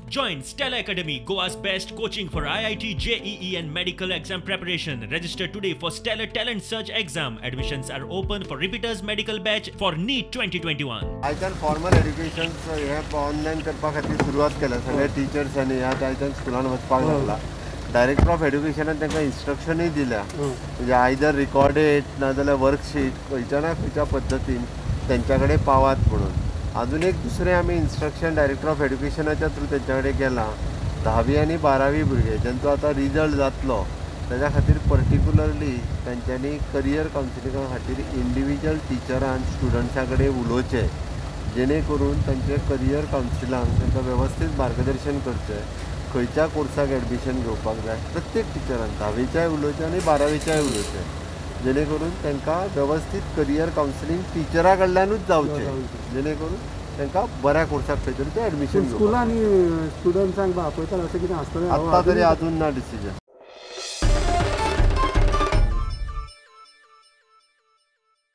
Join Stella Academy, Goa's best coaching for IIT, JEE and medical exam preparation. Register today for Stellar Talent Search exam. Admissions are open for repeaters medical batch for NEET 2021. आयच्यान formal education हे online करपा खातीर सुरवात केल्या. सगळे टिचर्सांनी ह्या आयच्यान स्कुलान वचपाक लागला. डायरेक्टर ऑफ एड्युकेशनान तांकां इन्स्ट्रक्शनूय दिल्या, म्हणजे आयदर रिकॉर्डेड नाजाल्यार वर्कशीट खंयच्या ना खंयच्या पद्दतीन तेंच्या कडेन पावात म्हणून. अजून एक दुसरें आमी इन्स्ट्रक्शन डायरेक्टर ऑफ एड्युकेशनाच्या थ्रू तेंच्या कडेन गेलां. 10वी आनी 12वी भुरगे जेंचो आतां रिजल्ट जातलो तेज्या खातीर पर्टिक्युलरली तेंच्यांनी करियर कावन्सिलिंगा खातीर इंडिविज्युअल टिचरान स्टुडंट्सां कडेन उलोवचें, जेणे करून तांचे करियर कावन्सिलांक तांकां वेवस्थीत मार्गदर्शन करचें, खंयच्या कोर्साक एडमिशन घेवपाक जाय प्रत्येक टिचरान 10वीच्याय उलोवचें आनी 12वीच्याय उलोवचें, जेणे करून तांकां वेवस्थीत करियर कावन्सिलींग टिचरा कडल्यानूच जावचें, जेणे करून तांकां बऱ्या कोर्साक खंय तरी तें एडमिशन. स्कुलांनी स्टुडंट्सांक आपयतात अशें कितें आसतलें? आत्तां तरी अजून ना डिसिजन.